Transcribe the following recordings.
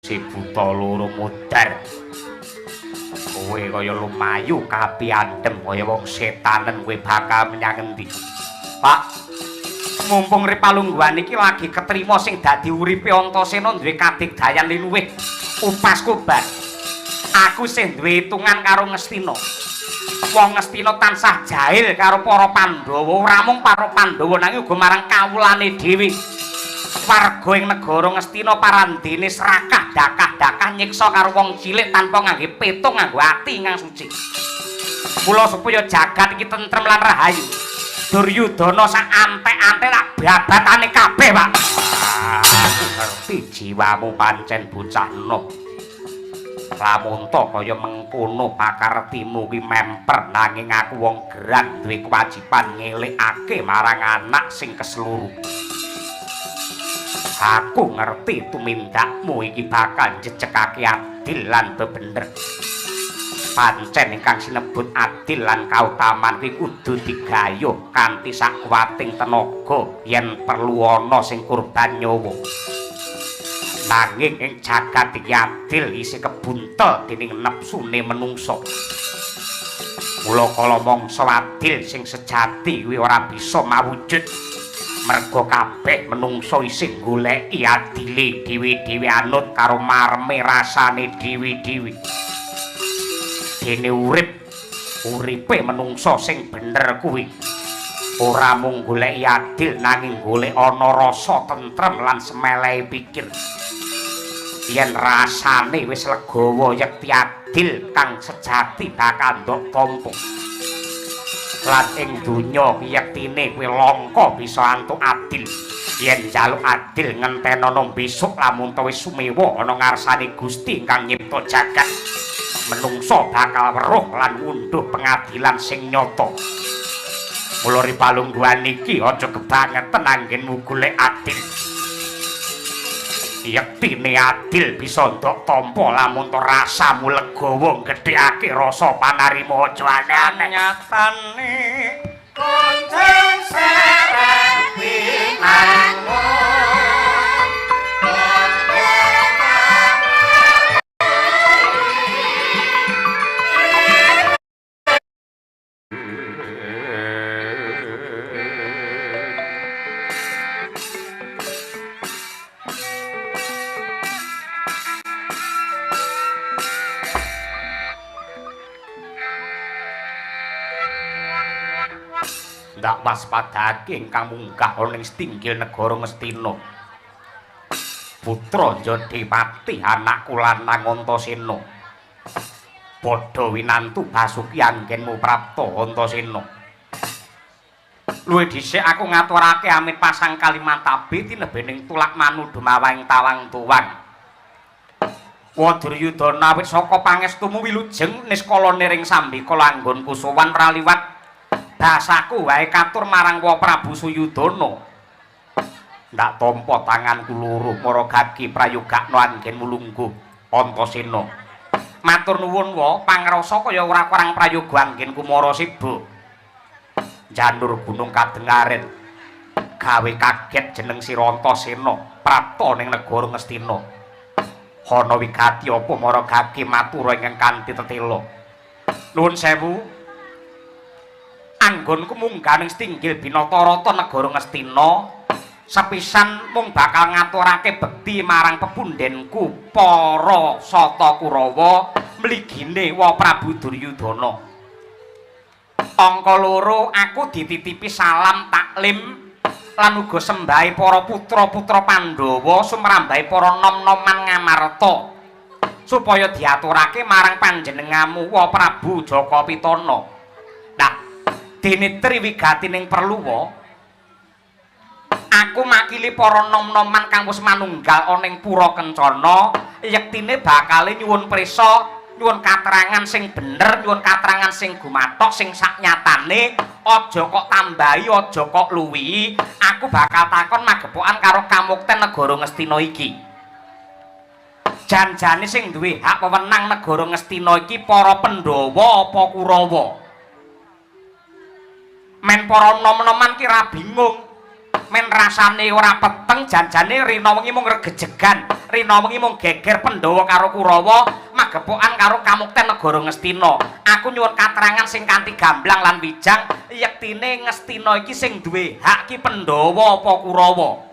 Si buta loro mudar. Kowe kaya lumayu kapiandhem kaya wong setanen, kowe bakal menyang endi? Pak, mumpung ripalungguhan iki lagi ketrima sing dadi uripe Antasena duwe kadigdayan liluwih upas kobar. Aku sing duwe hitungan karo Ngastina. Wong Ngastina tansah jahil karo para Pandhawa, ora mung para Pandhawa nanging uga marang kawulane dhewe. Warga ing negara Ngastina parandene serakah dakah-dakah nyiksa karo wong cilik tanpa ngangge petung, nganggo ati ingkang suci. Mula supaya jagat iki tentrem lan rahayu, Duryudana sak antek-antek tak babatane kabeh, Pak. Aku ngerti jiwamu pancen bocah enom. Lamun to kaya mengkono pakartimu kuwi memper, nanging aku wong gerang duwe kewajiban ngelingake marang anak sing kesluru. Aku ngerti tumindakmu iki bakal njejegake adil lan bebener. Pancen ingkang sinebut adil lan kautaman kuwi kudu digayuh kanthi sakuwating tenaga yen perlu ana sing kurban nyawa. Nanging ing jagat iki adil isih kebuntel dening nepsune menungsa. Mula kala mangsa adil sing sejati kuwi ora bisa mawujud. Merga kabeh menungsa isih goleki adile dhewe-dhewe anut karo marme rasane dhewe-dhewe. Dene urip uripe menungsa sing bener kuwi ora mung goleki adil nanging golek ana rasa tentrem lan semelehe pikir. Yen rasane wis legawa yekti adil kang sejati bakal ndok tampa. Lan ing donya ki yektine kuwi langka bisa antuk adil. Yen njaluk adil ngentenono besok lamun to wis sumewa ana ngarsane Gusti ingkang nyipta jagat. Menungsa bakal weruh lan ngunduh pengadilan sing nyata. Mula ripalungguhan iki aja kebangetan anggenmu golek adil. Yektine adil bisa ndok tampa lamun to rasamu legawa gedhekake rasa panarima aja aneh-aneh. Nyatane kuncung sereh binangun. Ndak waspadake ingkang munggah ana ing setinggil negara Ngastina. Putra Jodepati anakku lanang Antasena. Padha winantu basuki anggenmu prapta Antasena. Luwih dhisik aku ngaturake amit pasang kalimat tabi tinebening tulak manu dumawang tawang tuwang. Wa Duryudana awit saka pangestumu wilujeng niskala niring sambikala anggonku sowan ra liwat basaku wae katur marang Wa Prabu Suyudana. Ndak tampa tanganku loro para gagi prayogakno anggenmu lungguh Antasena. Matur nuwun wa pangrasa kaya ora kurang prayoga anggenku mara siba. Janur gunung kadengaren gawe kaget jeneng sira Antasena prapta ning negara Ngastina. Ana wigati apa mara gagi matura ingkang kanthi tetela. Nuwun sewu. Anggonku munggah ning setinggil Binatarata negara Ngastina sepisan mung bakal ngaturake bekti marang pepundhenku para Sata Kurawa mligine Wa Prabu Duryudana. Angka loro aku dititipi salam taklim lan uga sembahe para putra-putra Pandhawa sumrambahe para nom-noman Ngamarta supaya diaturake marang panjenenganmu Wa Prabu Jaka Pitana. Nah, dene triwigatining perluwa aku makili para nom-noman kang wis manunggal ana ing pura kencana yektine bakale nyuwun prisa, nyuwun katerangan sing bener, nyuwun katerangan sing gumathok sing saknyatane, aja kok tambahi, aja kok luwihi. Aku bakal takon magepokan karo kamukten negara Ngastina iki. Janjane sing duwe hak wewenang negara Ngastina iki para Pandhawa apa Kurawa? Men para nom-noman ki ra bingung. Men rasane ora peteng, janjane rina wengi mung regejegan, rina wengi mung geger Pandhawa karo Kurawa, magepokan karo kamukten negara Ngastina. Aku nyuwun katerangan sing kanthi gamblang lan wijang, yektine Ngastina iki sing duwe hak ki Pandhawa apa Kurawa?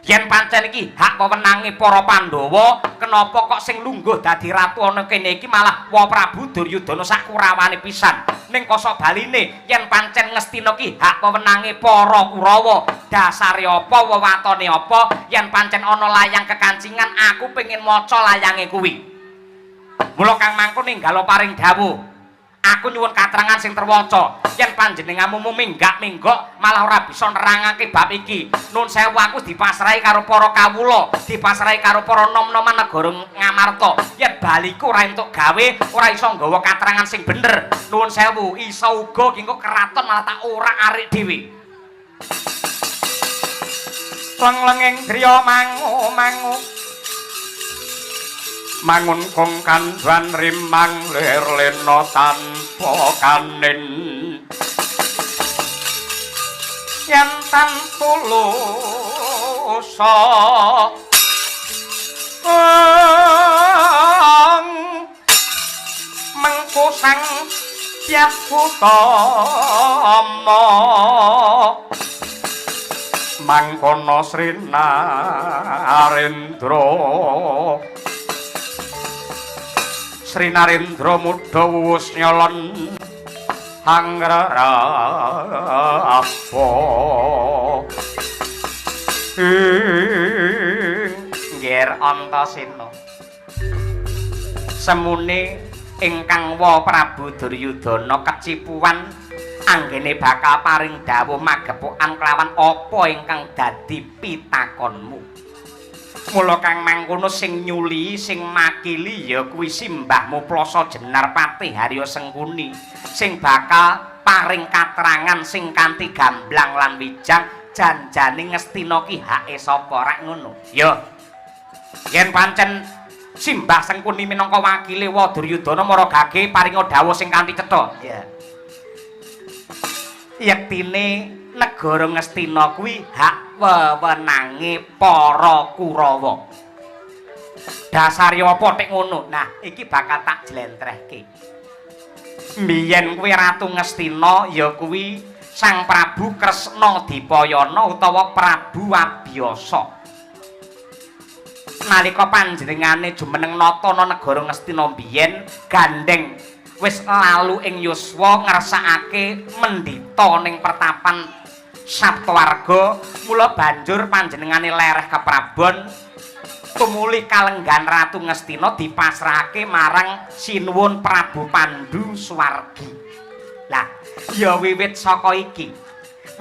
Yen pancen iki hak wewenange para Pandhawa, kenapa kok sing lungguh dadi ratu ana kene iki malah Wa Prabu Duryudana sak kurawane pisan? Ning kosok baline, yen pancen Ngastina ki hak wewenange para Kurawa, dasare apa, wewatone apa? Yen pancen ana layang kekancingan, aku pengen maca layange kuwi. Mula kang mangko ninggal paring dawuh. Aku nyuwun katerangan sing terwaca. Yen panjenenganmu minggak-minggok malah ora bisa nerangake bab iki. Nun sewu, aku dipasrahi karo para kawula, dipasrahi karo para nom-noman negara Ngamarta. Yen baliku ora entuk gawe, ora iso nggawa katerangan sing bener. Nuwun sewu, iso uga ki engko keraton malah tak orak-arik dhewe. Lenglenging griya mangu-mangu mangun kong kandhan rimang lir lena tanpa kanin yen tan tulusa mengko sang Hyang Utama mangkono Sri Narendra. Sri Narendra muda wuwus nyolon hangrarapa Ngger Antasena. Semune ingkang Wa Prabu Duryudana kecipuan anggene bakal paring dawuh magepokan kelawan apa ingkang dadi pitakonmu. Mula kang mangkono sing nyuli, sing makili ya kuwi simbahmu Plasa Jenar Patih Harya Sengkuni sing bakal paring katerangan sing kanthi gamblang lan wijang janjane Ngastina ki hake sapa, rak ngono. Ya. Yen pancen simbah Sengkuni minangka wakile Wa Duryudana mara gage paringa dawuh sing kanthi cetha. Iya. Yektine negara Ngastina kuwi hak wewenange para Kurawa. Dasare apa tek ngono? Nah, iki bakal tak jlentrehke. Mbiyen kuwi Ratu Ngastina ya kuwi Sang Prabu Kresna Dipayana utawa Prabu Abyasa. Nalika panjenengane jumeneng nata negara Ngastina mbiyen, gandeng wis lalu ing yuswa ngersakake mendita ning pertapan Saptawarga, mula banjur panjenengane lereh keprabon tumuli kalenggan Ratu Ngastina dipasrahake marang Sinuwun Prabu Pandu Swargi. Lah, ya wiwit saka iki,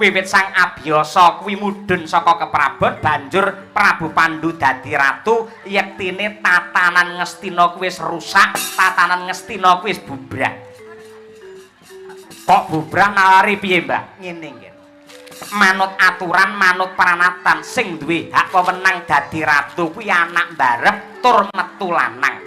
wiwit Sang Abyasa kuwi mudhun saka keprabon banjur Prabu Pandu dadi ratu, yektine tatanan Ngastina kuwi wis rusak, tatanan Ngastina kuwi wis bubrah. Kok bubrah nalari piye, Mbah? Ngene nggih. Manut aturan, manut pranatan, sing duwe hak wewenang dadi ratu kuwi anak mbarep tur metu lanang.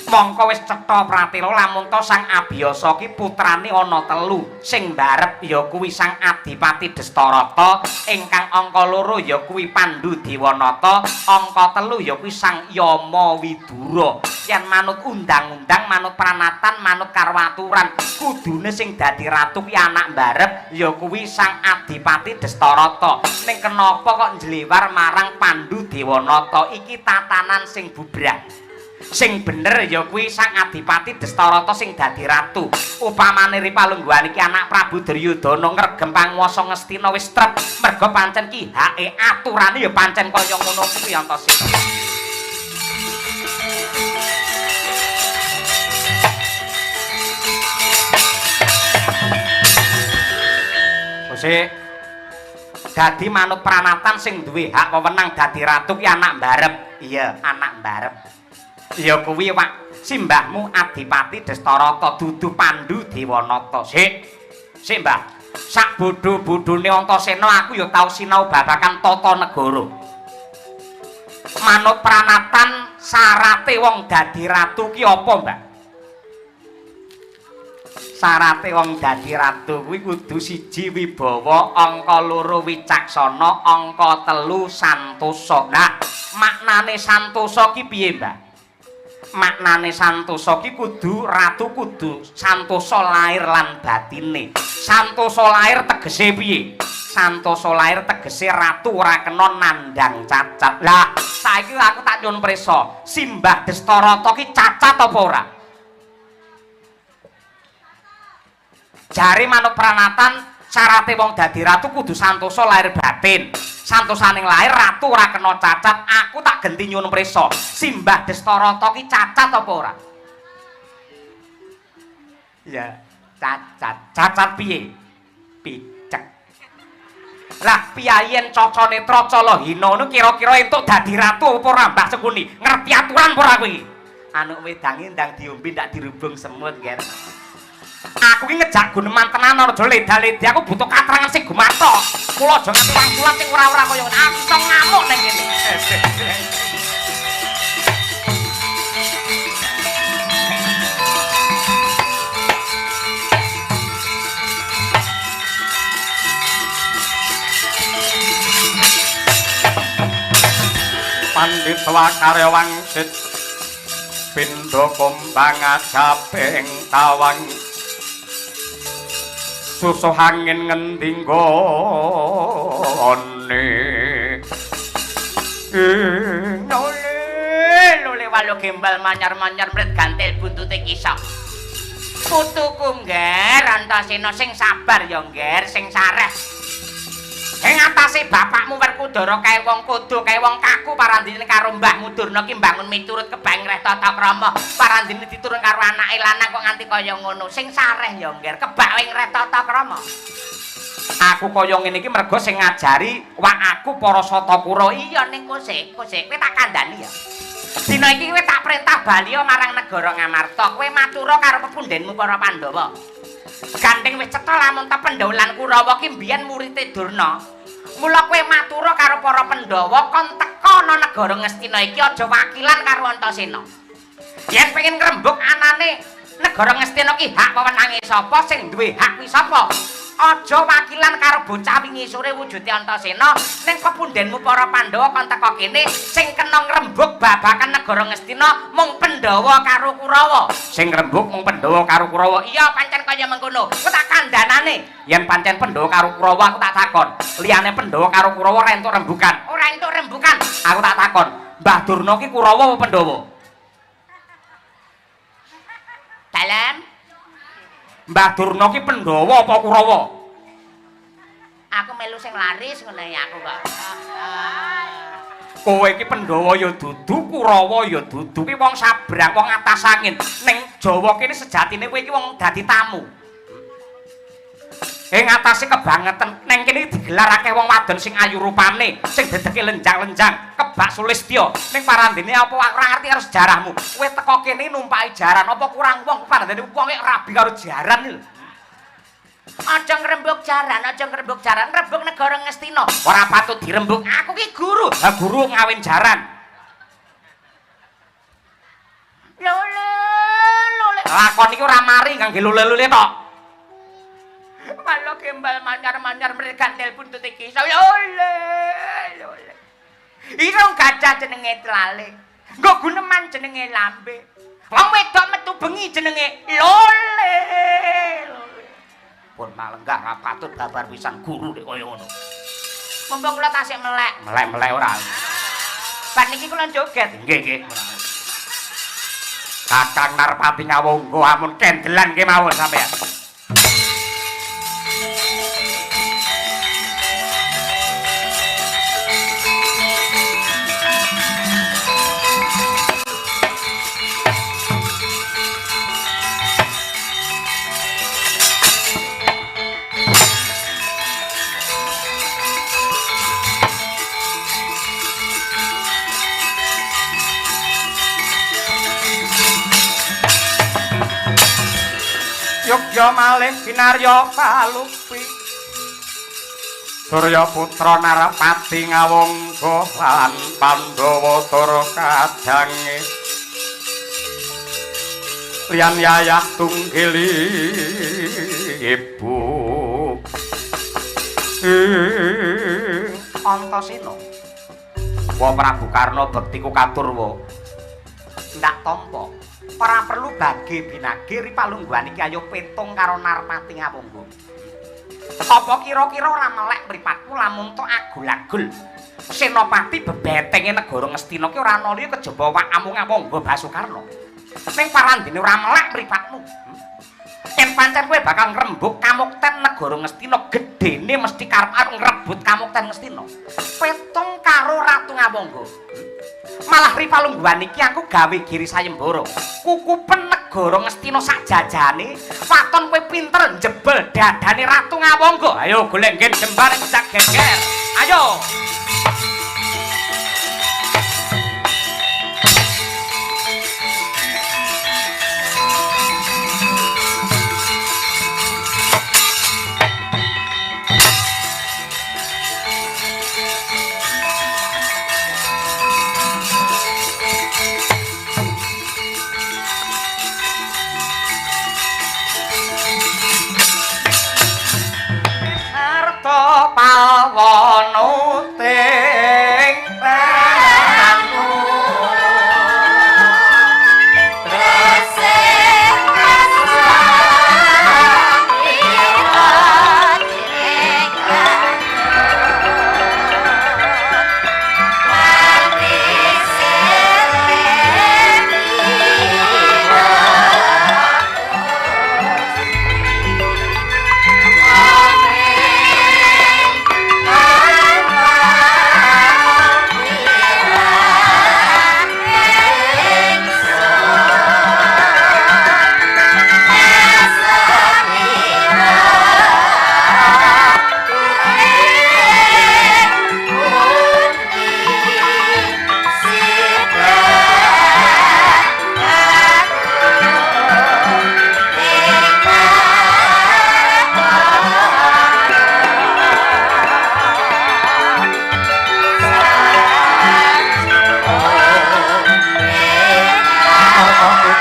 Mongko wis cetha pratela lamun to Sang Abyasa ki putrane ana telu, sing mbarep ya kuwi Sang Adipati Destarata, ingkang angka loro ya kuwi Pandu Dewanata, angka telu ya kuwi Sang Yama Widura. Yen manut undang-undang, manut pranatan, manut karo aturan, kudune sing dadi ratu kuwi anak mbarep ya kuwi Sang Adipati Destarata. Ning kenapa kok njlewar marang Pandu Dewanata? Iki tatanan sing bubrah. Sing bener ya kuwi Sang Adipati Destarata sing dadi ratu. Upamane ri palungguhan iki anak Prabu Duryudana ngregem panguwasa Ngastina wis trep, merga pancen ki hake aturane ya pancen kaya ngono kuwi Antasena. Sik. Dadi manut pranatan sing duwe hak wewenang dadi ratu ki anak mbarep. Iya, anak mbarep. Ya kuwi wak simbahmu Adipati Destarata dudu Pandu Dewanata. Sik. Sik, Mbah. Sak bodho-bodhone Antasena aku ya tau sinau babagan tata negara. Manut pranatan syarate wong dadi ratu ki apa, Mbah? Syarate wong dadi ratu kuwi kudu siji wibawa, angka loro wicaksana, angka telu santosa. Nah, maknane santosa ki piye, Mbah? Maknane santosa ki kudu ratu kudu santosa lahir lan batine. Santosa lahir tegese piye? Santosa lahir tegese ratu ora kena nandhang cacat. Lah, saiki aku tak nyuwun prisa, Simbah Destarata ki cacat apa ora? Jare manut pranatan syarate wong dadi ratu kudu santosa lahir batin. Santosaning lahir ratu ora kena cacat. Aku tak genti nyuwun prisa, Simbah Destarata ki cacat apa ora? Ya, cacat. Cacat piye? Picek. Lah piyayen Caca Netra Calahina ngono kira-kira entuk dadi ratu apa ora Mbah Sengkuni? Ngerti aturan apa ora kowe iki? Anuk wedange ndang diombe ndak dirubung semut, Ger. Aku ki ngejak guneman tenan aja leda-lede, aku butuh katerangan sing gumathok. Kula aja nganti wangsulan sing ora-ora kaya ngene. Aku iso ngamuk ning kene. Pandhita karya wangsit pindha kumbang ajaping tawang susuh angin ngendi nggone. Lole, lole walu gembal manyar-manyar mret gantil buntute kisok. Putuku Ngger Antasena sing sabar ya Ngger, sing sareh. Ing atase bapakmu Werkudara kae wong kudu, kae wong kaku parandene karo mbahmu Durna ki mbangun miturut kebang reh tata krama. Parandene diturun karo anake lanang kok nganti kaya ngono. Sing sareh ya Ngger, kebak ing reh tata krama. Aku kaya ngene iki mergo sing ngajari wak aku para Satakura. Iya ning kose, kose kowe tak kandhani ya. Dina iki kowe tak perintah bali marang negara Ngamarta. Kowe matura karo pepundhenmu para Pandhawa. Gandeng wis cetha lamun ta Pandhawa lan Kurawa ki mbiyen murite Durna. Mula kowe matura karo para Pandhawa kon teka ana negara Ngastina iki aja wakilan karo Antasena. Yen pengen ngrembug anane negara Ngastina ki hak wewenange sapa, sing duwe hak kuwi sapa? Aja wakilan karo bocah wingi sore wujude Antasena, ning pepundhenmu para Pandhawa kon teka kene sing kena ngrembug babagan negara Ngastina mung Pandhawa karo Kurawa. Sing ngrembug mung Pandhawa karo Kurawa. Iya pancen kaya mengkono. Ku tak kandhanane. Yen pancen Pandhawa karo Kurawa aku tak takon. Liyane Pandhawa karo Kurawa ora entuk rembugan. Ora entuk rembugan. Aku tak takon. Mbah Durna ki Kurawa apa Pandhawa? Dalem. Mbah Durna ki Pandhawa apa Kurawa? Aku melu sing laris ngene ya aku kok. Kowe iki Pandhawa ya dudu, Kurawa ya dudu. Ki wong sabrang, wong atas angin. Ning Jawa kene sejatine kowe iki wong dadi tamu. Ing atase kebangetan ning kene digelar akeh wong wadon sing ayu rupane, sing dedeke lenjang-lenjang, kebak sulistya. Ning parandene apa aku ora ngerti karo sejarahmu. Kowe teko kene numpaki jaran, apa kurang wong parandene wong rabi karo jaran iki lho. Aja ngrembug jaran, aja ngrembug jaran, ngrembug negara Ngastina. Ora patut dirembug. Aku ki guru. Lah guru ngawin jaran. Lole, lole. Lakon iki ora mari ngangge lole-lole tok. Malo gembal manyar-manyar mregantel buntut iki. Lole, lole. Irung gajah jenenge tlale. Nggo guneman jenenge lambe. Wong wedok metu bengi jenenge lole. Pun malenggah ra patut babar pisan guru nek kaya ngono. Mumpung kula tasih melek. Melek-melek ora. Bar niki kula joget. Nggih, nggih. Kakang Narpati ngawonggo amun kendelan kemawon sampean. Yogya malih kinarya palupi Surya putra Narpati ngawonggo lan Pandhawa tur kadange. Liyan yayah tunggil ibu. Antasena. Wa Prabu Karna bektiku katur wa. Ndak tampa. Ora perlu bage binage ri palungguhan iki ayo petung karo Narpati Ngawangga. Apa kira-kira ora melek mripatmu lamun tok agul-agul. Senopati bebetenge negara Ngastina ki ora ana liya kejaba awakmu Ngawangga Basukarna. Ning parandene ora melek mripatmu. Yen pancen kowe bakal ngrembug kamukten negara Ngastina, gedene mesti karep arep ngrebut kamukten Ngastina. Petung karo Ratu Ngawangga. Malah ri palungguhan iki aku gawe giri sayembara. Kukupen negara Ngastina sak jajane, waton kowe pinter njebel dadane Ratu Ngawangga. Ayo golek nggen jembar jak geger. Ayo. Pawonuting panu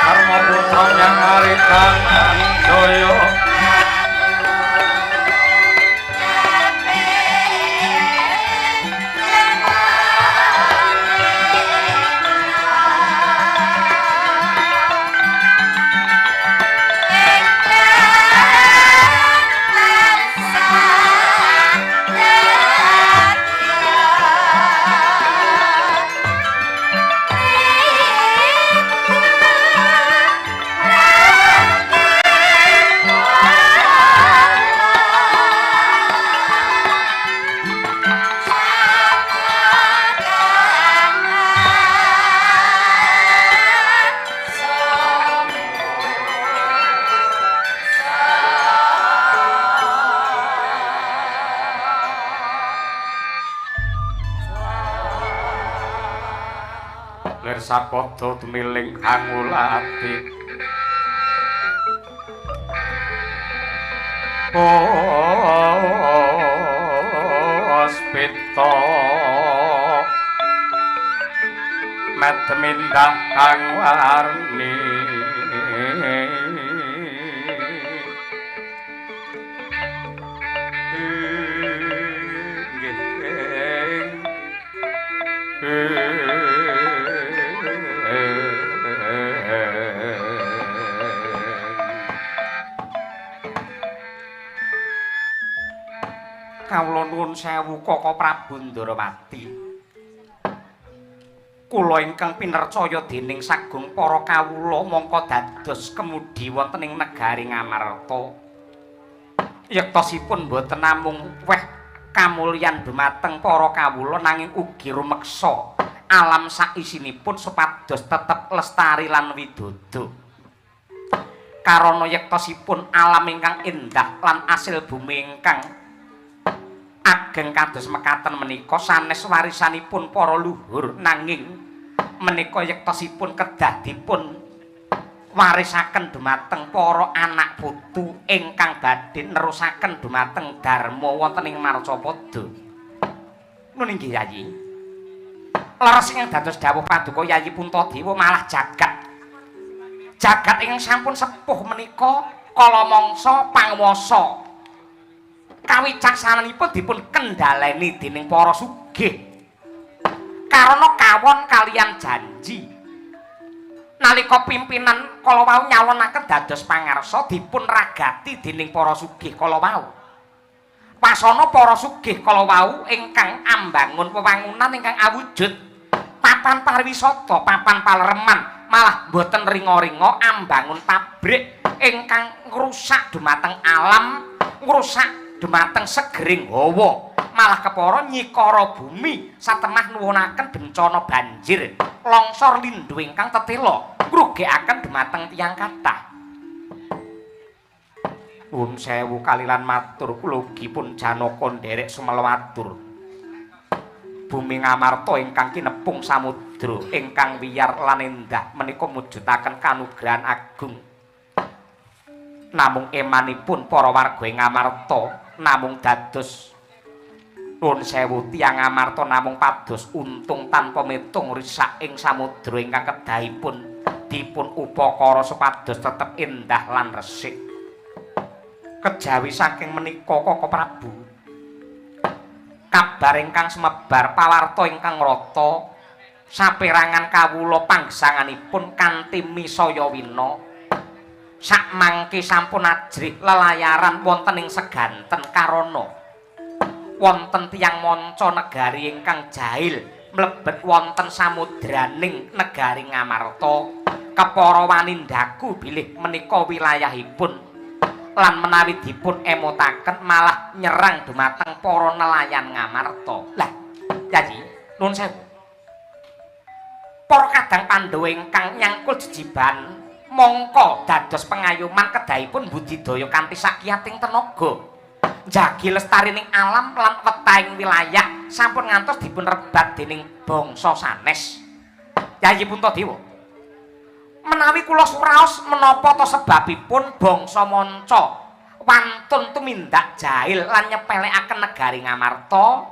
Karma putra nyang arikan jaya. Lir sapada tumiling angulati. Puspita medmindah kang warni. Kawula nuwun sewu Kaka Prabu Ndarawati. Kula ingkang pinercaya dening sagung para kawula mongko dados kemudi wonten ing negari Ngamarta. Yektosipun boten namung weh kamulyan dumateng para kawula nanging ugi rumeksa alam saisinipun supados tetep lestari lan widodo. Karana yektosipun alam ingkang endah lan asil bumi ingkang ageng kados mekaten menika sanes warisanipun para luhur, nanging menika yektosipun kedah dipun warisaken dumateng para anak putu ingkang badhe nerusaken dumateng dharma wonten ing Marcapada. Nun inggih Yayi. Leres ingkang dados dawuh paduka Yayi Puntadewa malah jagat Jagat ingkang sampun sepuh menika kala mangsa panguwasa kawicaksananipun dipun kendhaleni dening para sugih. Karana kawon kaliyan janji. Nalika pimpinan kala wau nyalonaken dados pangarsa dipun ragati dening para sugih kala wau. Wasana para sugih kala wau ingkang ambangun wewangunan ingkang awujud papan pariwisata, papan palereman, malah boten ringa-ringa ambangun pabrik ingkang ngrusak dumateng alam, ngrusak dumateng segering hawa, malah kepara nyikara bumi satemah nuwunaken bencana banjir, longsor lindhu ingkang tetela ngrugekaken dumateng tiyang kathah. Nuwun sewu kalilan matur kula ugi pun Janaka nderek sumelwatur. Bumi Ngamarta ingkang kinepung samudra ingkang wiyar lan endah menika mujudaken kanugrahan agung. Namung emanipun para warga ing Ngamarta namung dados nuwun sewu tiyang Ngamarta namung pados untung tanpa metung risak ing samudra ingkang kedahipun dipun upakara supados tetep endah lan resik. Kejawi saking menika Kaka Prabu, kabar ingkang sumebar pawarta ingkang rata saperangan kawula panggesanganipun kanthi misaya wina sakmangke sampun ajrih lelayaran wonten ing seganten karana wonten tiyang manca negari ingkang jahil mlebet wonten samudraning negari Ngamarta kepara wanindaku bilih menika wilayahipun lan menawi dipun emotaken malah nyerang dumateng para nelayan Ngamarta. Lah, Yayi, nuwun sewu. Para kadang Pandhawa ingkang nyangkul jejiban mongko dados pengayuman kedahipun budidaya kanthi sakiyating tenaga. Njagi lestarining alam lan wetahing wilayah sampun ngantos dipun rebat dening bangsa sanes. Yayi Puntadewa, menawi kula suraos menapa ta sebabipun bangsa manca wantun tumindak jahil lan nyepelekaken negari Ngamarta?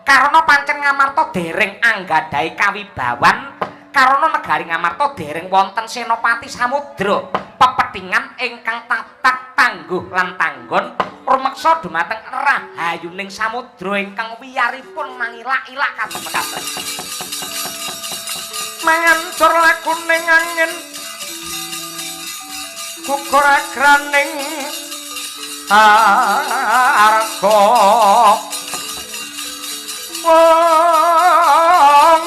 Karana pancen Ngamarta dereng anggadhahi kawibawan, karana negari Ngamarta dereng wonten senopati samudra pepethingan ingkang tatak tangguh lan tanggon rumeksa dumateng rahayuning samudra ingkang wiyaripun mangilak-ilak kados-kados. Mangancur lakuning angin gugur agraning arga wong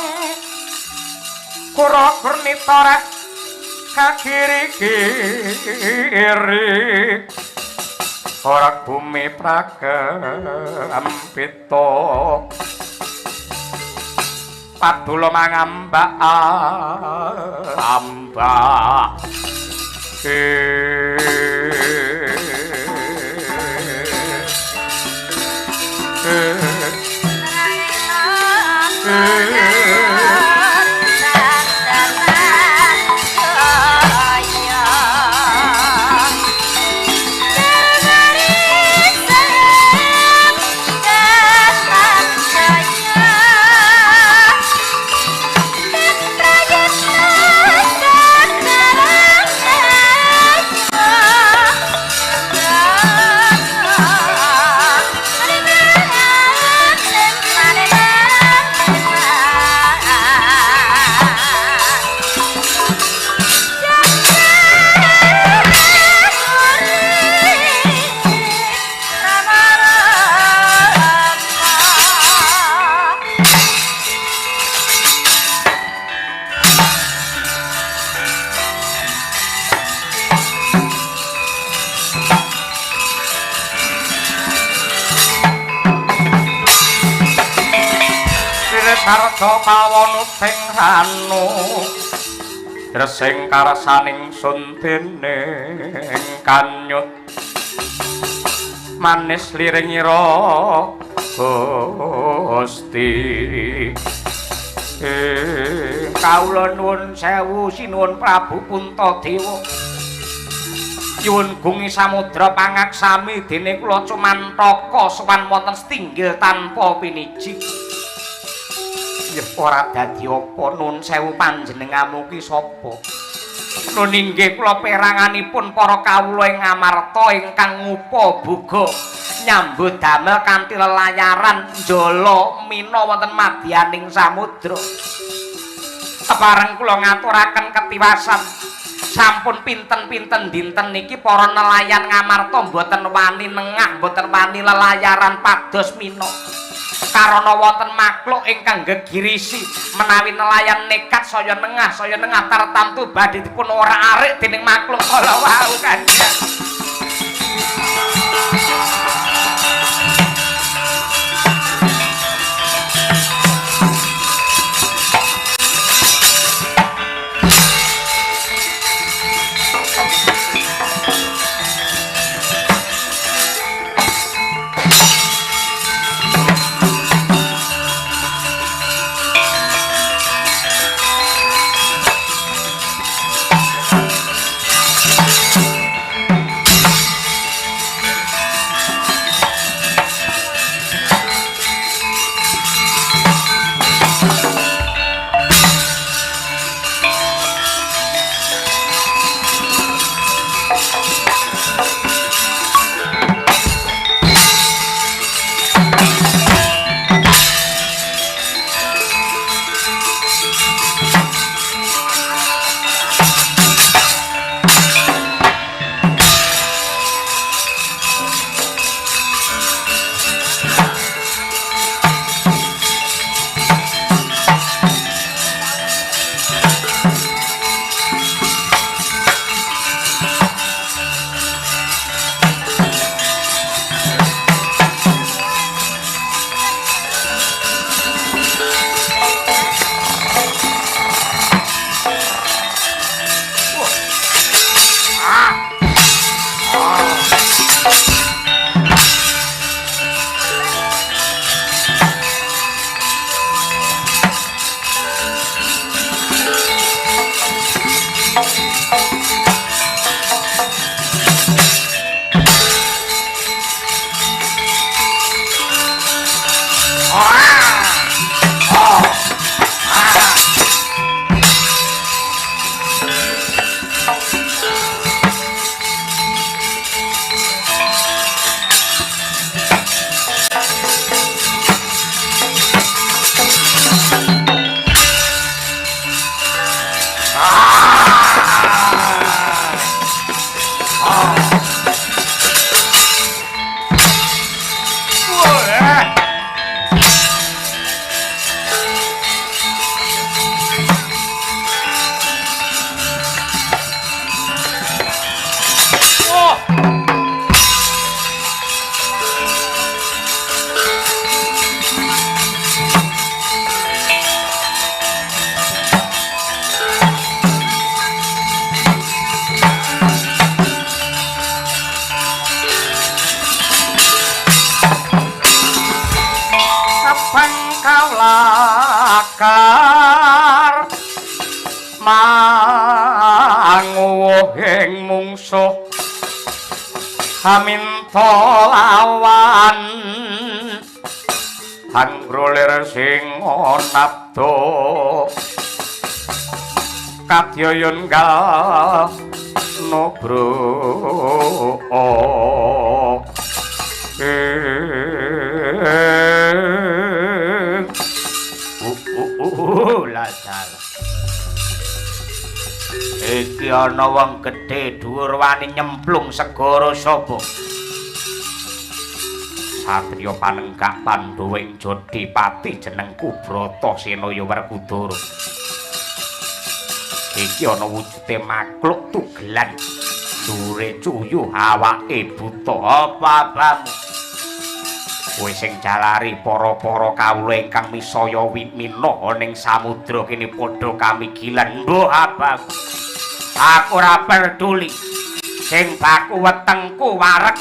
kura kurnita rek kakiri-kiri ora bumi prakempita padula mangambak ambak. Sarja kawonuting ranu dresing karsaning sun dening kanyut manis liringira Gusti. Kawula nuwun sewu sinuwun Prabu Puntadewa. Nyuwun gungi samudra pangaksami dene kula cumantaka sowan wonten setinggil tanpa piniji. Ya ora dadi apa, nun sewu panjenenganmu ki sapa? Nun inggih kula peranganipun para kawula ing Ngamarta ingkang ngupa buga nyambut damel kanthi lelayaran njala mina wonten madyaning samudra. Kepareng kula ngaturaken ketiwasan. Sampun pinten-pinten dinten niki para nelayan Ngamarta mboten wani nengah, mboten wani lelayaran pados mina. Karana wonten makhluk ingkang gegirisi menawi nelayan nekat saya nengah tartamtu badhe dipun ora-arik dening makhluk kala wau Kanjeng. Lakar manguwuhing mungsuh haminta lawan hanggrolir sing nabdo kadyayun gal nubro. Ladal. Iki ana wong gedhe dhuwur wani nyemplung segara sapa? Satriya panenggak Pandhawa ing Jodipati jenengku Bratasena ya Werkudara. Iki ana wujude makhluk tugelan, dhuwure cuyuh awake buta. Apa-apamu? Kowe sing jalari para-para kawula ingkang misaya mina ning samudra kene padha kamigilan. Mbuh abang, aku ora peduli. Sing baku wetengku wareg.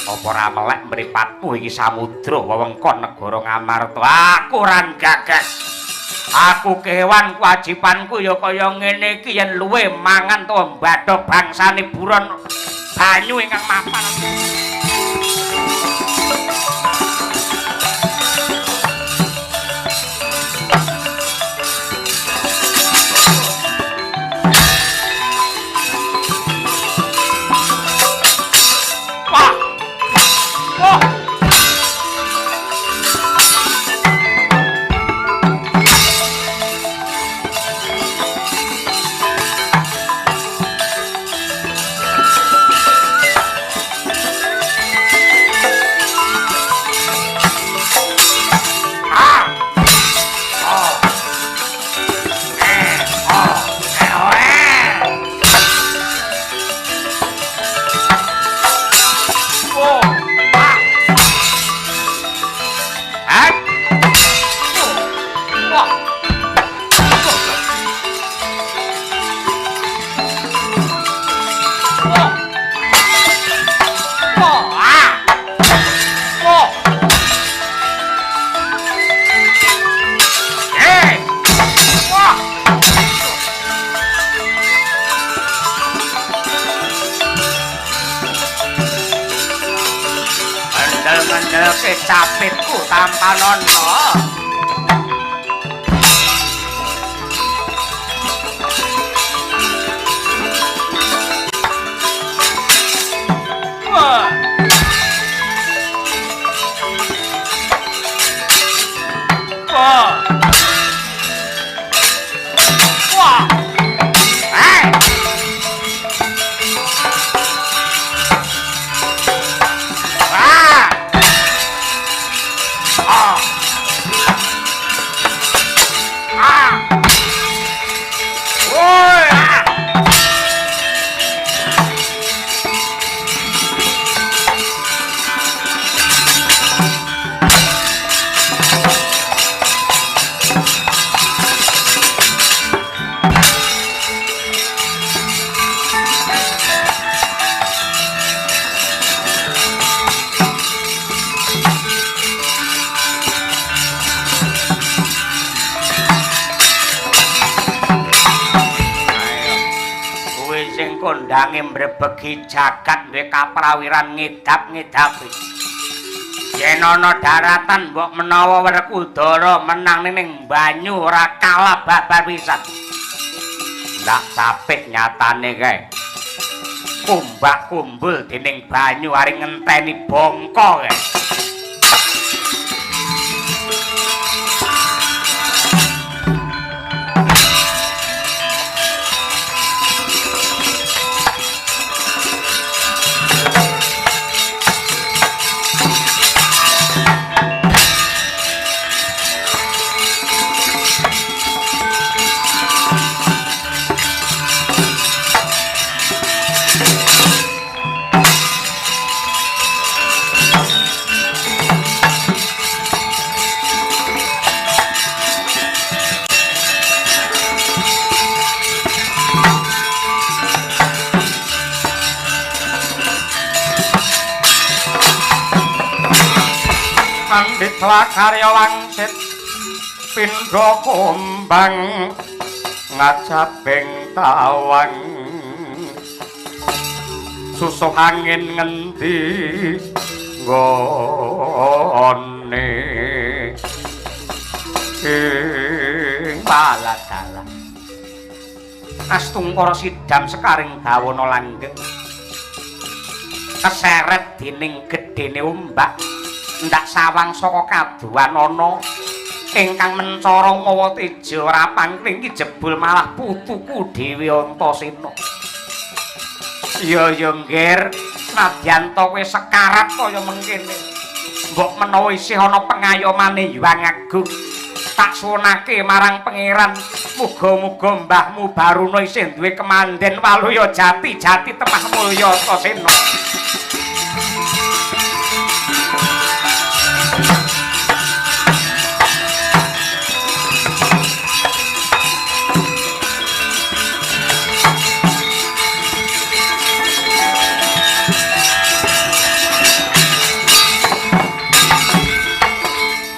Apa ora melek mripatmu iki samudra wewengkon negara Ngamarta. Aku ora gagas. Aku kewan kewajibanku ya kaya ngene iki yen luwe mangan to mbadhok bangsane buron banyu ingkang mapan. Ngandel-ngandelke capitku tampanono. Wah. Wah. Wah. Hey. Wah. Ah. Ah. Woi. Ah. Kondange mbrebegi jagat duwe kaprawiran ngidap-ngidapi. Yen ana daratan mbok menawa Werkudara menang ning banyu ora kalah babar pisan. Ndak capek nyatane kae. Kumbak kumbul dening banyu ari ngenteni bongko kae. Pandhita karya wangsit pindha kumbang ngajabing tawang susuh angin ngendi nggone ing baladala astungkara sidam sekaring dawana langgeng keseret dening gedene ombak ndak sawang saka kaduan ana ingkang mencara mawa teja ora pangkring iki jebul malah putuku Dewi Antasena. Iya ya nggir, nadyan ta kowe sekarat kaya mengkene. Mbok menawa isih ana pengayomane Hyang Agung, tak suwunake marang pangeran, muga-muga mbahmu Baruna isih duwe kemanden waluya jati-jati temah mulya Antasena.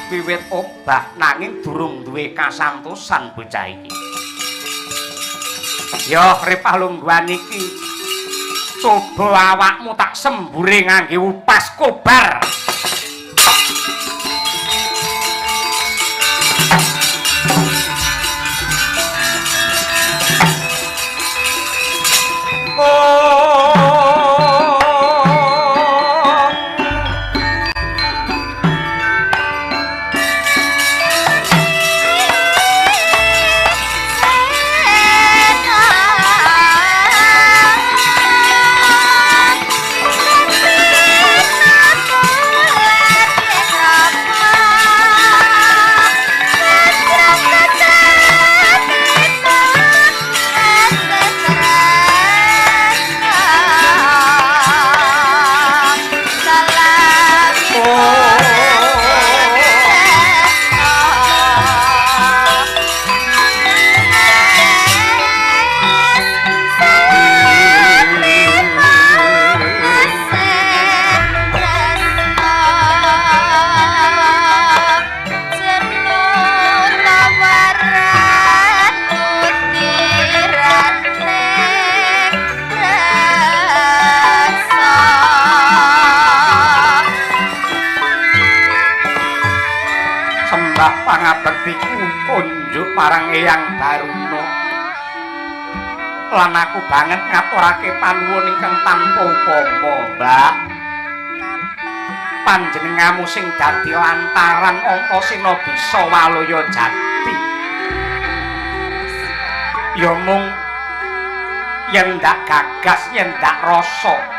Wiwit obah nanging durung duwe kasantosan bocah iki. Ya ripah lungguhan iki coba awakmu tak sembure ngangge upas kobar. Oh, Atiku kunjuk marang Eyang Baruna. Lan aku banget ngaturake panuwun ingkang tanpa upama, Mbak. Panjenenganmu sing dadi lantaran Antasena bisa waluya jati. Ya mung yen ndak gagas, yen ndak rasa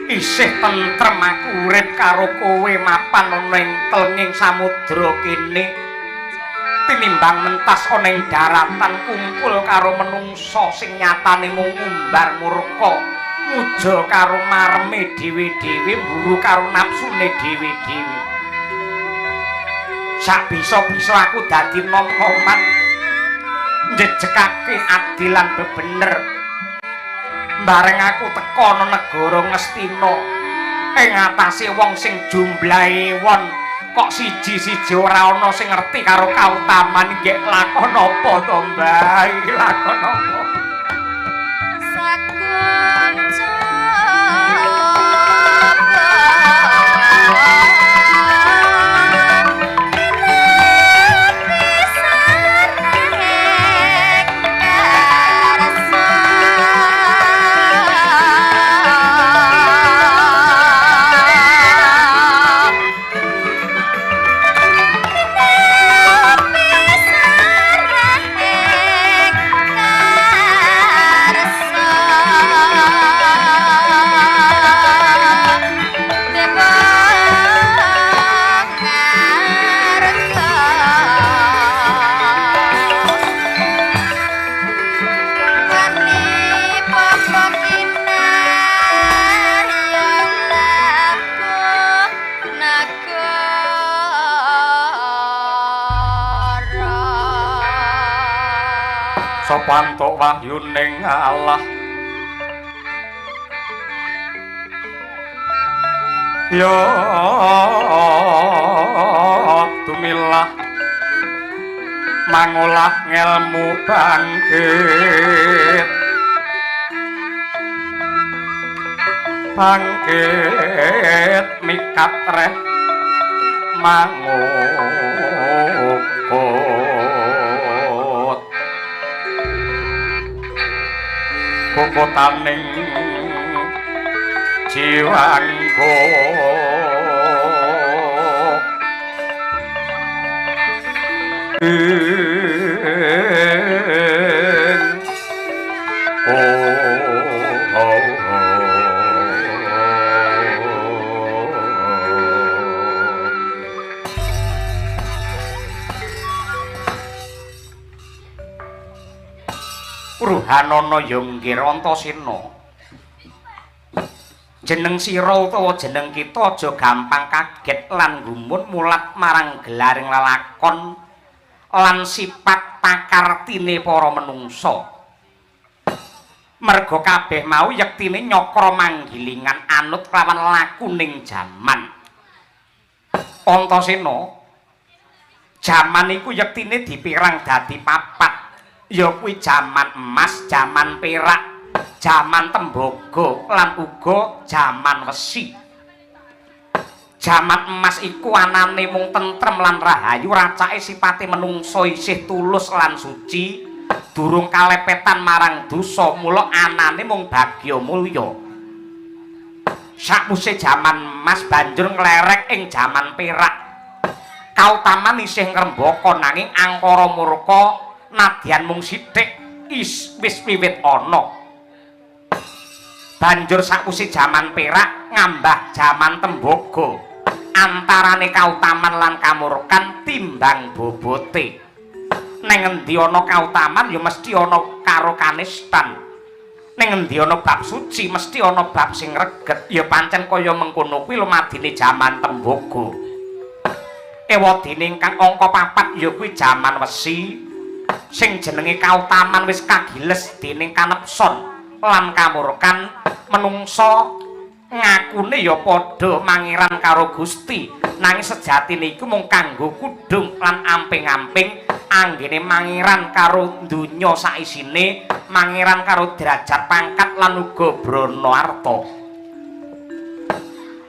isih tentrem aku urip karo kowe mapan ana ing telenging samudra kene tinimbang mentas ana ing daratan kumpul karo menungsa sing nyatane mung ngumbar murka, muja karo mareme dhewe-dhewe, mburu karo nafsune dhewe-dhewe. Sak bisa-bisa aku dadi nom-noman njejekake adil lan bebener. Bareng aku teka ana negara Ngastina ing atase wong sing jumlahe won kok siji-siji ora ana sing ngerti karo kautaman, nggih lakon apa to, Mbah? Iki lakon apa? Sapa antuk wahyuning Allah ya tumilah mangolah ngelmu bangkit bangkit mikat reh mangukut kokotaning jiwanggo Ruhanana ya nggih Antasena. Jeneng sira utawa jeneng kita aja gampang kaget lan gumun mulat marang gelaring lelakon lan sifat pakartine para menungsa. Merga kabeh mau yektine nyakra manggilingan anut kelawan lakuning jaman. Antasena, jaman iku yektine dipirang dadi papat. Ya kuwi jaman emas, jaman perak, jaman tembaga lan uga jaman wesi. Jaman emas iku anane mung tentrem lan rahayu, racake sipate menungsa isih tulus lan suci, durung kalepetan marang dosa, mula anane mung bagya mulya. Sakwise jaman emas banjur nglerek ing jaman perak. Kautaman isih ngrembaka nanging angkara murka nadyan mung sithik wis wiwit ana. Banjur sakwise jaman perak ngambah jaman tembaga. Antarane kautaman lan kamurkan timbang bobote. Neng endi ana kautaman ya mesti ana karo kanistan. Neng endi ana bab suci mesti ana bab sing reget. Ya pancen kaya mengkono kuwi lumadine jaman tembaga. Ewadene ingkang angka papat ya kuwi jaman wesi. Sing jenenge kautaman wis kagiles dening kanepson lan kamurkan, menungsa ngakune ya padha mangiran karo Gusti, nanging sejatine iku mung kanggo kudung lan amping-amping anggene mangiran karo donya saisine, mangiran karo derajat pangkat lan uga brana arta.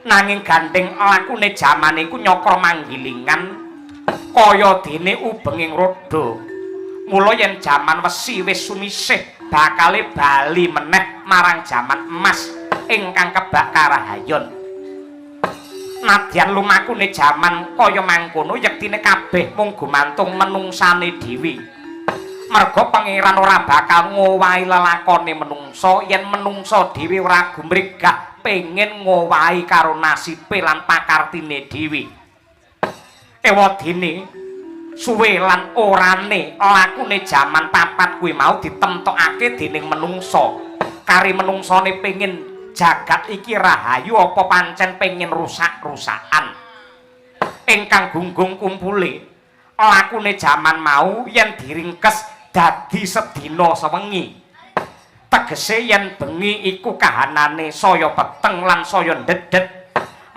Nanging gandeng lakune jaman iku nyakra manggilingan Kaya dene ubenging roda. Mula yen jaman wesi wis sumisih bakale bali meneh marang jaman emas ingkang kebak karahayon. Nadyan lumakune jaman kaya mangkono yektine kabeh mung gumantung menungsane dhewe. Merga pangeran ora bakal ngowahi lelakone menungsa yen menungsa dhewe ora gumregah pengen ngowahi karo nasibe lan pakartine dhewe. Ewadene suwe lan orane lakune jaman papat kuwi mau ditemtokake dening menungsa. Kari menungsane pengen jagat iki rahayu apa pancen pengen rusak-rusakan. Ingkang gunggung kumpule lakune jaman mau yen diringkes dadi sedina sewengi. Tegese yen bengi iku kahanane saya peteng lan saya ndedhet,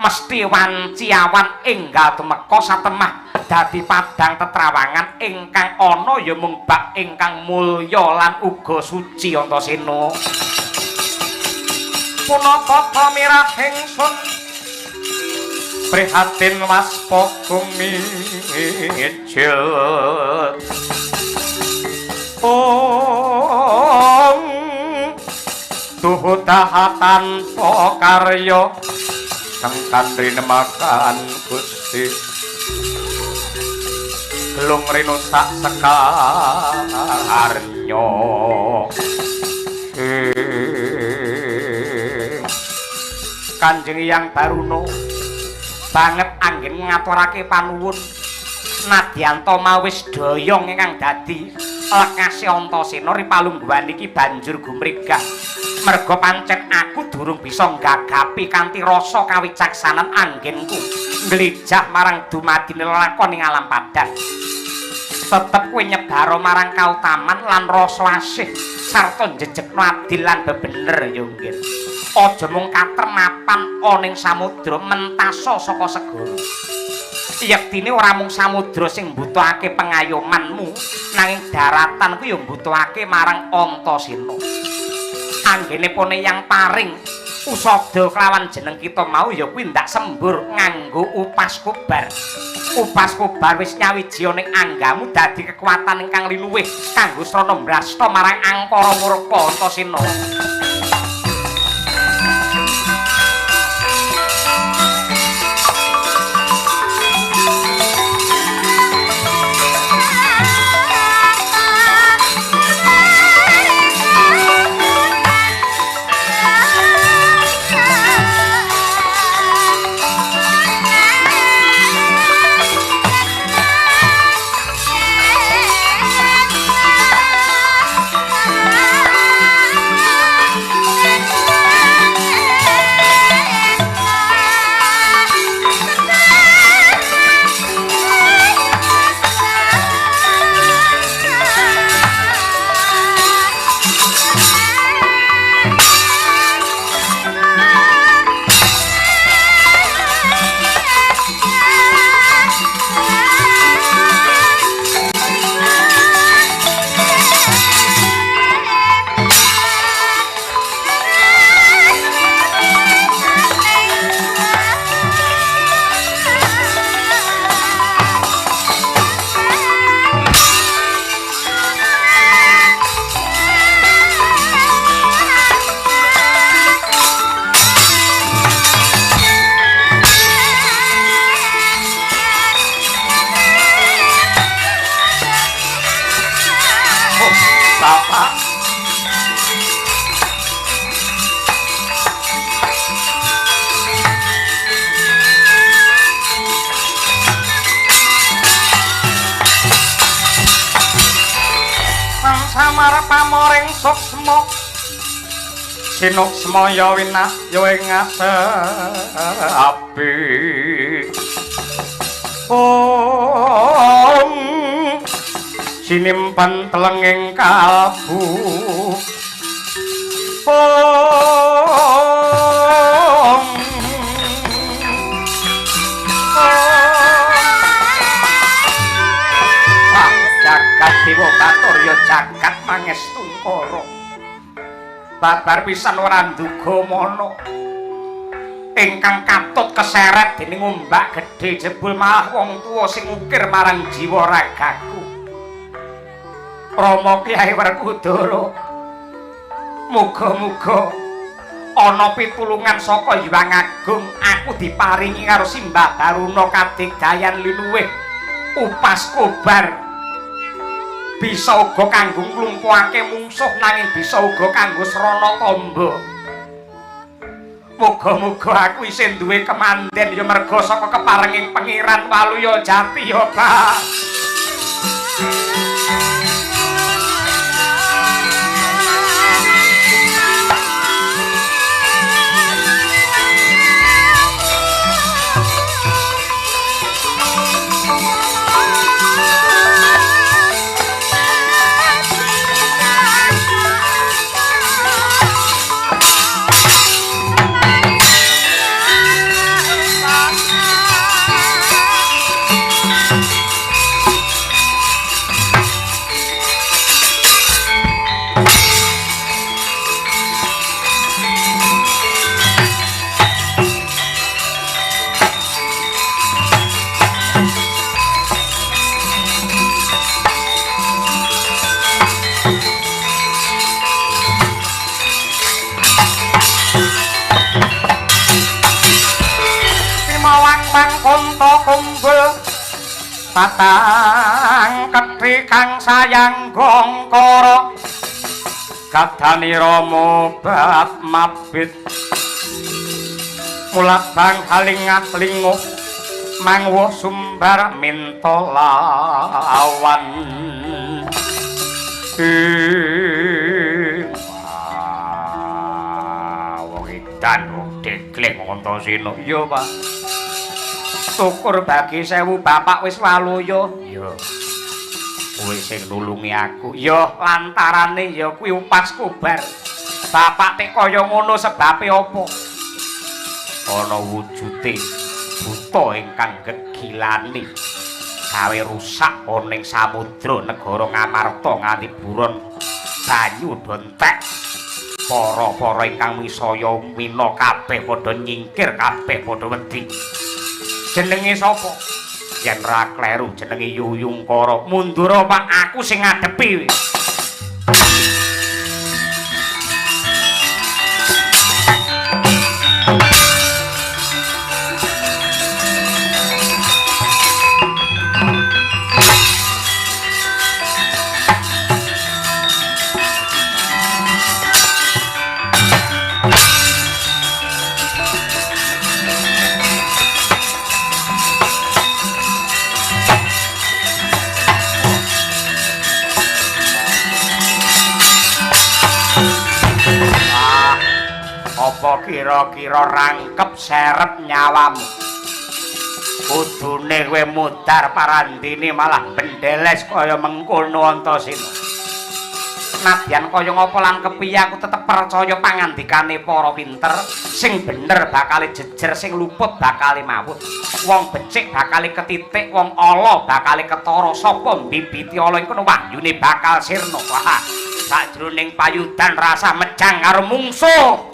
mesti wanci awan enggal tumeka satemah dadi padang tetrawangan ingkang ana ya mung bak ingkang mulya lan uga suci. Antasena, punapa ta mirah ingsun prihatin waspa gumijil. Om tuhu tahatan po karya sengkan rinemakan Gusti gelung rinusak sekarnya. Kanjeng Hyang Baruna banget anggen ngaturake panuwun nadyan ta mawis doyong ingkang dadi lekase Antasena ripalungguhan iki banjur gumregah. Merga pancen aku durung bisa nggagapi kanthi rasa kawicaksanan anggenku nglejah marang dumadine lelakon ing alam padang. Tetep kowe nyebara marang kautaman lan rasa asih sarta njejegno adil lan bebener ya nggih. Aja mung katremapan ana ing samudra mentasa saka segara. Yektine ora mung samudra sing mbutuhake pengayomanmu, nanging daratan kuwi ya mbutuhake marang Antasena. Anggene pone yang paring usada kelawan jeneng kita mau ya kuwi ndak sembur nganggo upas kobar. Upas kobar wis nyawiji ning anggamu dadi kekuatan ingkang liluwih kanggo srana mbrasta marang angkara murka Antasena. Samar pamoring suksma sinuksma ya winak ya ing api. Om sinimpen telenging kalbu. Om jagat dewa batur ya jagat mangestungkara. Babar pisan ora nduga mana. Ingkang katut keseret dening ombak gedhe jebul malah wong tuwa sing ukir marang jiwa ragaku. Rama Kyai Werkudara, muga-muga ana pitulungan saka Hyang Agung, aku diparingi karo Simbah Baruna kadigdayan linuwih upas kobar. Bisa uga kanggo nglumpuhake mungsuh nanging bisa uga kanggo srana tamba. Muga-muga aku isih duwe kemanden ya merga saka keparenging Pengiran Waluya Jati ya, Pak. Patang kethi kang sayang gongkara kadani rama bab mabit mulabang halingah linguh mangwuh sumbar minta lawan. Wah, wong edan wong degleng Antasena. Iya, Pak. Syukur bagi sewu bapak wis waluya. Iya. Kowe sing nulungi aku. Ya lantarane ya kuwi upas kobar. Bapak tek kaya ngono sebabe apa? Ana wujude buta ingkang gegilani gawe rusak ana ing samudra negara Ngamarta nganti buron banyu do entek. Para-para ingkang misaya mina kabeh padha nyingkir, kabeh padha wedi. Jenenge sapa? Yen ra kleru jenenge Yuyungkara. Mundura Pak, aku sing ngadepi. Apa kira-kira rangkep serep nyawamu? Kudune kowe mudhar parandene malah bendeles kaya mengkono Antasena. Nadyan kaya ngapa lan kepiye aku tetep percaya pangandikane para pinter, sing bener bakale jejer, sing luput bakale mawut. Wong becik bakale ketitik, wong ala bakale ketara. Sapa mbibiti ala iku wahyune bakal sirna. Wah, sajroning payudan rasa mejang karo mungsuh.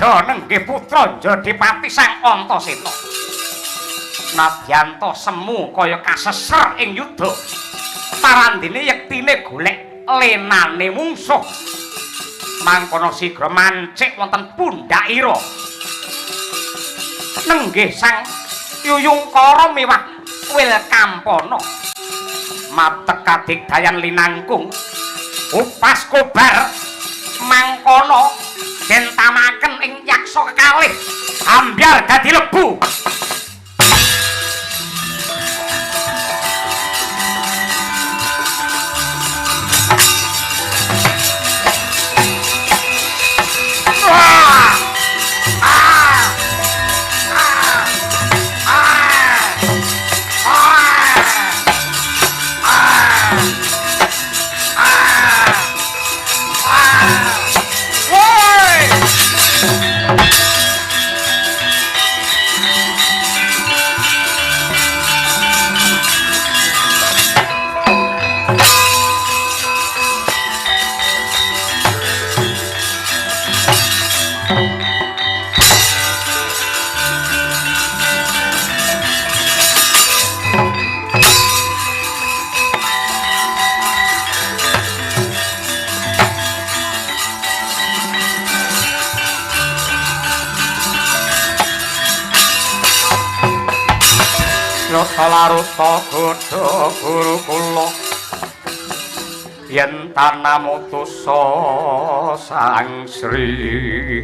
Seda nenggih putra Jodipati Sang Antasena. Nadyan ta semu kaya kaseser ing yuda. Parandene yektine golek lenane mungsuh. Mangkono sigra mancik wonten pundhakira. Nenggih Sang Yuyungkara miwah Wil Kampana. Matek kadigdayan linangkung upas kobar mangkono den tamaken ing yaksa kekalih ambyar dadi lebu. Laruta godha guru kula yen tanamutusa Sang Sri.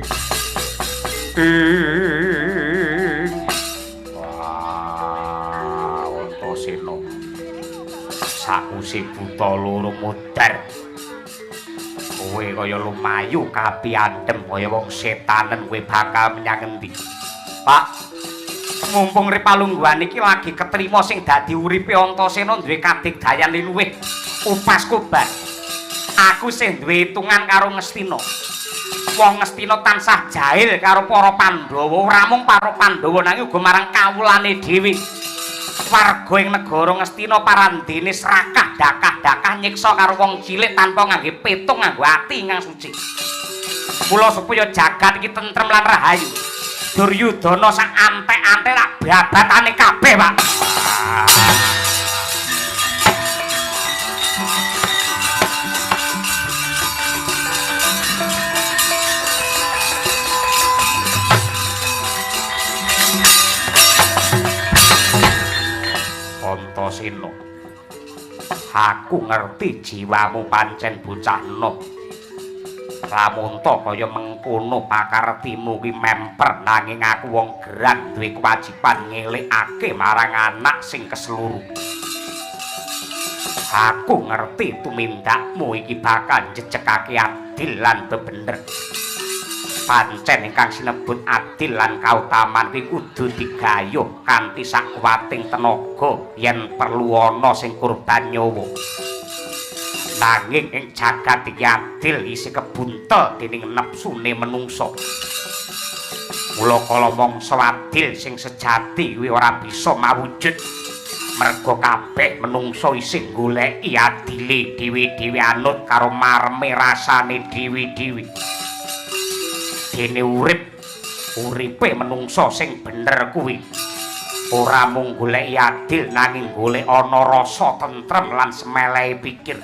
Wah, Antasena sakwise buta loro mudhar kowe kaya lumayu kapiandhem kaya wong setanen, kowe bakal menyang endi? Pak, mumpung ripalungguhan iki lagi ketrima sing dadi uripe Antasena duwe kadigdayan liluwih upas kobar. Aku sing duwe hitungan karo Ngastina. Wong Ngastina tansah jahil karo para Pandhawa, ora mung para Pandhawa nanging uga marang kawulane dhewe. Warga ing negara Ngastina parandene serakah dakah-dakah nyiksa karo wong cilik tanpa ngangge petung nganggo ati ingkang suci. Mula supaya jagat iki tentrem lan rahayu, Duryudana sak antek-antek tak babatane kabeh, Pak. Antasena, aku ngerti jiwamu pancen bocah enom. Lamun ta kaya mengkono pakartimu kuwi memper, nanging aku wong gerang duwe kewajiban ngelekake marang anak sing kesluru. Aku ngerti tumindakmu iki bakal njejekake adil lan bebener. Pancen ingkang sinebut adil lan kautaman kuwi kudu digayuh kanthi sakuwating tenaga yen perlu ana sing kurban nyawa. Nanging ing jagat iki adil isih kebuntel dening nepsune menungsa. Mula kala mangsa adil sing sejati kuwi ora bisa mawujud. Merga kabeh menungsa isih goleki adile dhewe-dhewe anut karo mareme rasane dhewe-dhewe. Dene urip uripe menungsa sing bener kuwi ora mung goleki adil nanging golek ana rasa tentrem lan semelehe pikir.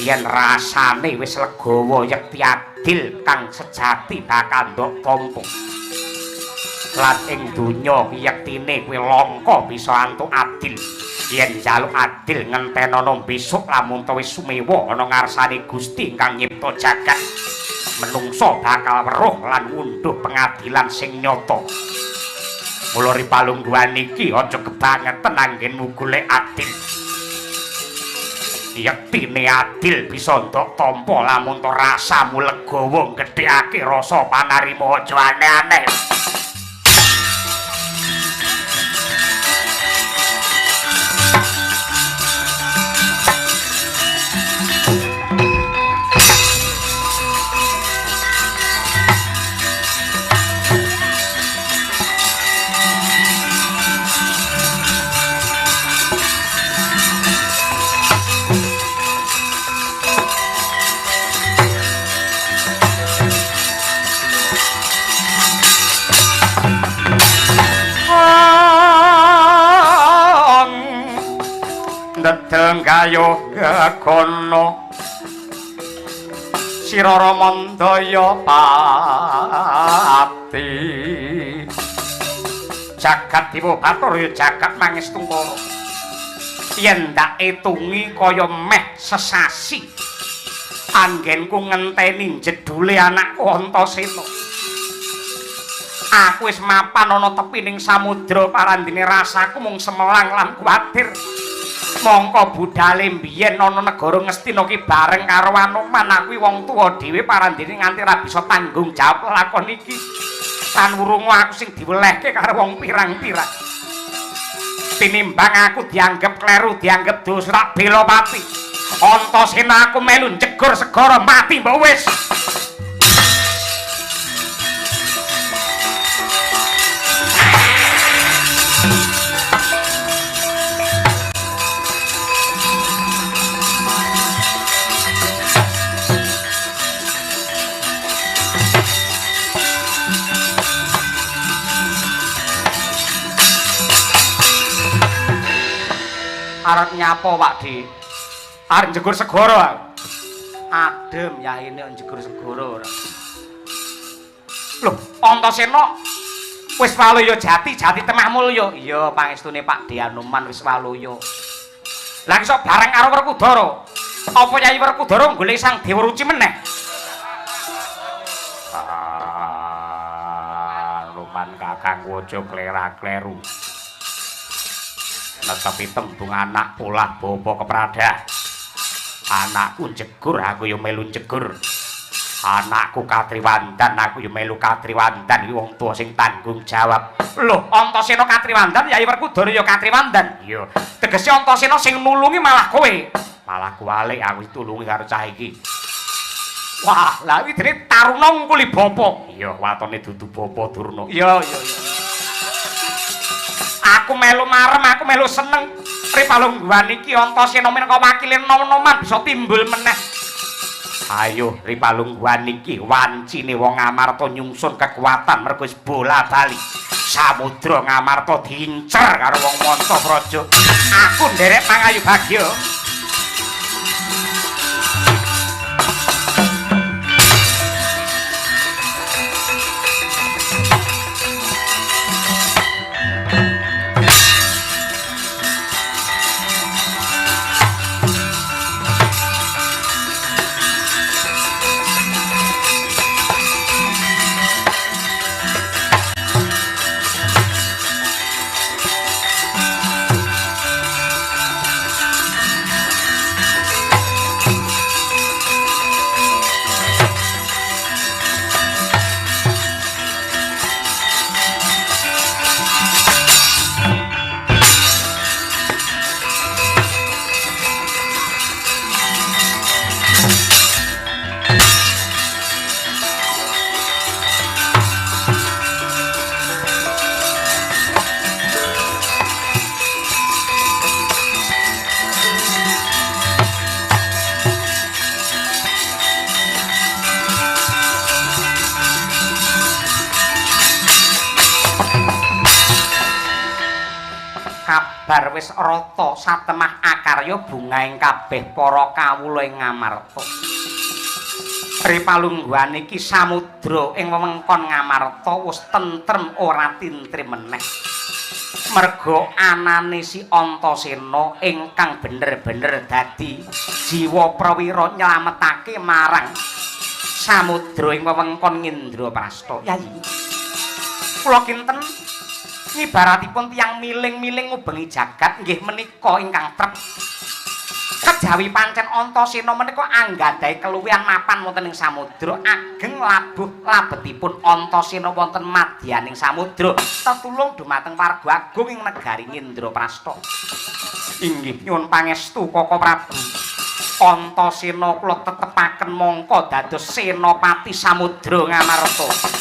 Yen rasane wis legawa yekti adil kang sejati bakal ndok tampa. Lan ing donya yektine kuwi langka bisa antuk adil. Yen njaluk adil ngentenono besok lamun ta wis sumewa ana ngarsane Gusti ingkang nyipta jagat. Menungsa bakal weruh lan ngunduh pengadilan sing nyata. Mula ripalungguhan iki aja kebangetan anggenmu golek adil. Yektine adil bisa ndok tampa lamun ta rasamu legawa gedhekake rasa panarima aja aneh-aneh. gayuh gegono sira Ramandaya pati. Jagat Dewa Bathara ya jagat Mangestungkara. Yen ndak etungi kaya meh sesasi anggenku ngenteni jedule anakku Antasena. Aku wis mapan ana tepi ning samudra parandene rasaku mung semelang lan kuwatir. Mongko budale mbiyen ana negara Ngastina ki bareng karo Anoman, aku wong tuwa dhewe parandene nganti ra bisa tanggung jawab lakon iki. Lan wurunga aku sing diwelehke karo wong pirang-pirang. Tinimbang aku dianggep kleru, dianggep dosa tak bela pati. Antasena aku melu njegur segara mati mbok wis. Arep nyapa Pak Di? Arep njegur segara. Adem yaine njegur segara ora. Loh, Antasena wis waluya jati, jati temah mulya. Iya, pangestune Pak Di Anoman wis waluya. Lah iso bareng karo Werkudara. Apa Yayi Werkudara golek Sang Dewa Ruci meneh? Anoman kakang aja klera-kleru. Netepi tembung anak polah bapa kepradah. Anakku jegur aku ya melu jegur. Anakku katriwandan aku ya melu katriwandan. Iki wong tuwa sing tanggung jawab. Loh, Antasena katriwandan, Yayi Werkudara ya katriwandan. Iya. Tegese Antasena sing nulungi malah kowe. Malah kuwalik aku ditulungi karo cah iki. Wah, lha iki dene taruna ngungkuli bapa. Iya, watone dudu bapa Durna. Iya, iya, iya. Aku melu marem, aku melu seneng. Ripalungguhan iki Antasena minangka wakile nom-noman bisa timbul meneh. Ayo ripalungguhan iki wancine wong Ngamarta nyungsun kekuatan mergo wis bola-bali. Samudra Ngamarta diincer karo wong manca praja. Aku nderek mangayu bagya. Kabar wis rata satemah akarya bungaing kabeh para kawula ing Ngamarta. Ripalungguhan iki samudra ing wewengkon Ngamarta wis tentrem ora tintrim meneh. Merga anane si Antasena ingkang bener-bener dadi jiwa prawira nyelametake marang samudra ing wewengkon Indraprasta. Yayi, kula kinten ngibaratipun tiyang miling-miling ngubengi jagat nggih menika ingkang trep. Kejawi pancen Antasena menika anggadhahi keluwihan mapan wonten ing samudra ageng labuh labetipun Antasena wonten madyaning samudra tetulung dumateng warga agung ing negari Indraprasta. Inggih nyuwun pangestu Koko Prabu. Antasena kula tetepaken mongko dados senopati samudra Ngamarta.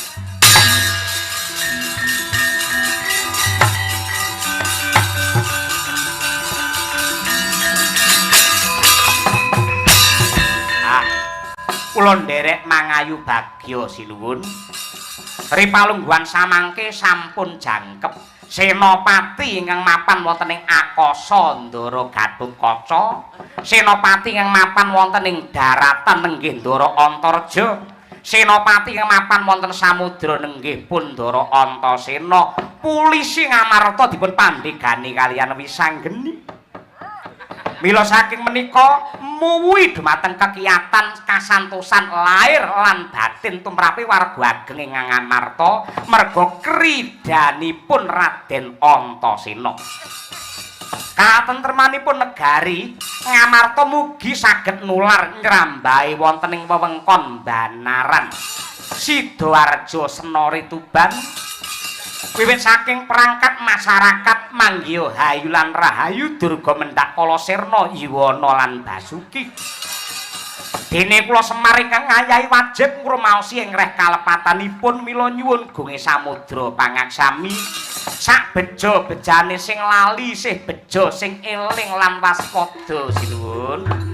Kula nderek mangayu bagya sinuwun. Ripalungguhan samangke sampun jangkep. Senopati ingkang mapan wonten ing akasa Ndara Gatotkaca, senopati ingkang mapan wonten ing daratan nenggih Ndara Antarja, senopati ingkang mapan wonten samudra nenggih pun Ndara Antasena. Pulisi Ngamarta dipun pandhegani kaliyan Wisanggeni. Mila saking menika muwuhi dumateng kekiyatan kasantosan lair lan batin tumrape warga ageng ing Ngamarta merga kridanipun Raden Antasena. Katentremanipun negari Ngamarta mugi saged nular nyrambahe wonten ing wewengkon Banaran, Sidoarjo, Senori, Tuban. Wiwit saking perangkat masyarakat manggiha hayu lan rahayu durga mendhak kala sirna yuwana lan basuki. Dene kula Semar ingkang ngayahi wajib ngrumaosi ing reh kalepatanipun, mila nyuwun gonge samudra pangaksami sak bejo bejane sing lali sih bejo sing eling lan waspada. Sinuwun.